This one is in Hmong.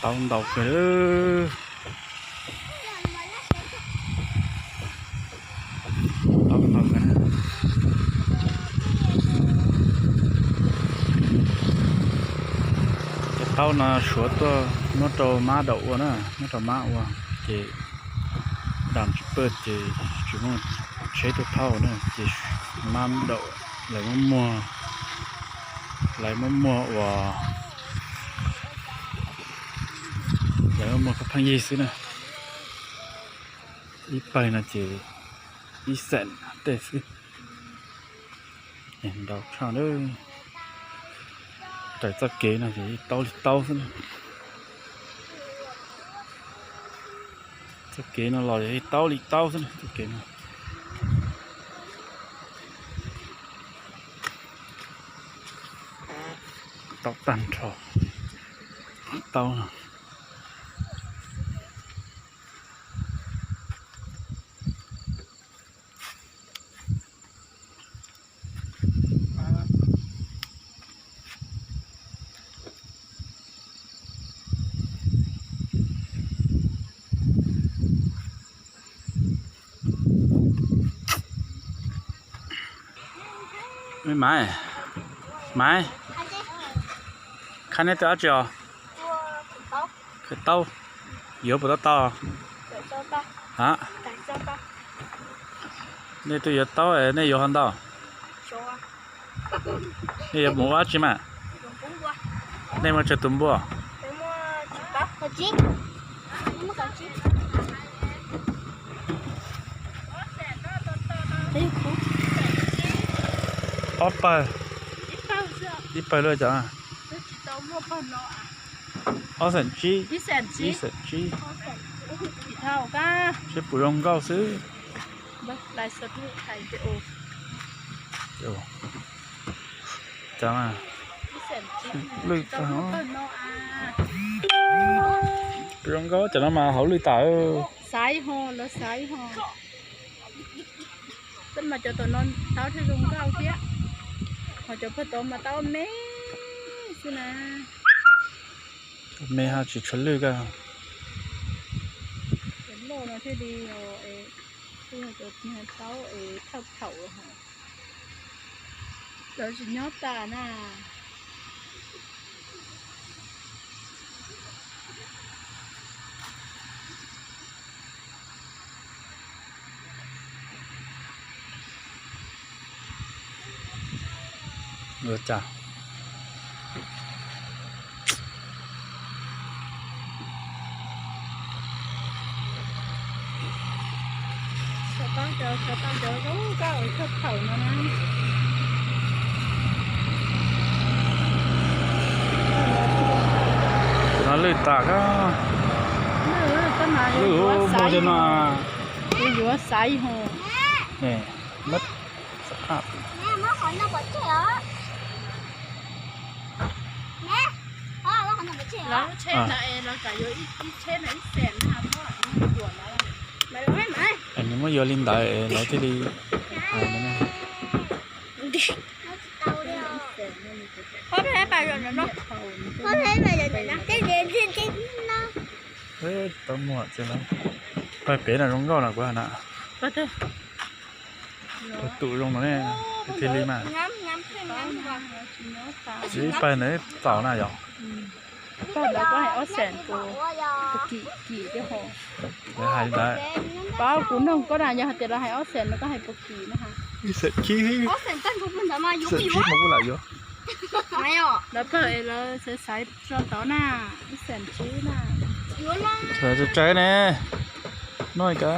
Taub ntau kawg. Taub ntau kawg na. Cov taub no suav tuaj muab rau mab daum ua na, muab rau mab ua ces dam tsis pawj ces tsis muaj tsheb tuaj thauj na ces mab daum lawv muab muag, lawv muab muag ua, lawv muab muag pheej yig xwb na. Ib pawg no ces ib xeem tej xwb. Ntau tshaj na. Raws txoj kev no ces taub li taub xwb na. Txoj kev no los yog taub li taub xwb na, txoj kev no. Taub tag nrho. Taub no. Maiv, Maiv, khab neb twb dab tsi os? Khawm taub, yuav puas tau tau? A, nej twb yuav taub es nej yuav qhov ntau? Nej yuav mus ua dab tsi mas? Nej muaj tsawg tus npua? Ob pawg, ib pawg luaj cov. Ob xeem tsib, ib xeem tsib. Seb puas zoo nkauj xwb. Cov lwj, puas zoo nkauj cov no mas hauv lwj tas. Tej mas cov tom no taub thiaj zoo nkauj thiab, ho cov pag tod mas taub me xwb na. Me ho tsis tshua lwj kawg. Cov loj no thiaj li, thiaj yog cov taub es thawj thaum, lawv tsis nyob tas na. Ua cas no lwj tas kab, lwj mus cov no. Yuav xaiv ho. Lub tsheb ntawd es lawv kam yuav ib tsheb ntawd ib xees na, muab yuam lawv. Nws muab yuav li ntawd es lawv thiaj li hais no. Tsis tau muag ces pawg pem no zoo nkauj na kuv hais na. Pawg tus zoo no ne, thiaj li mas. Tsis ib pawg ntawd txaus na yom. Pawg ntawd koj hais ob xees puas, puas kim, kim thiab ho. Lawv hais li ntawd. Pab kuv nug koj na, yog hais tias lawv hais ob xees no koj hais puas kim na ha? Ib xees tsib, ib xees tsib mas kuv lam yuav. Lawv pawg es lawv xaiv xaiv tso tod na, ib xees tsib na. Tsawg ne, noj ib ka.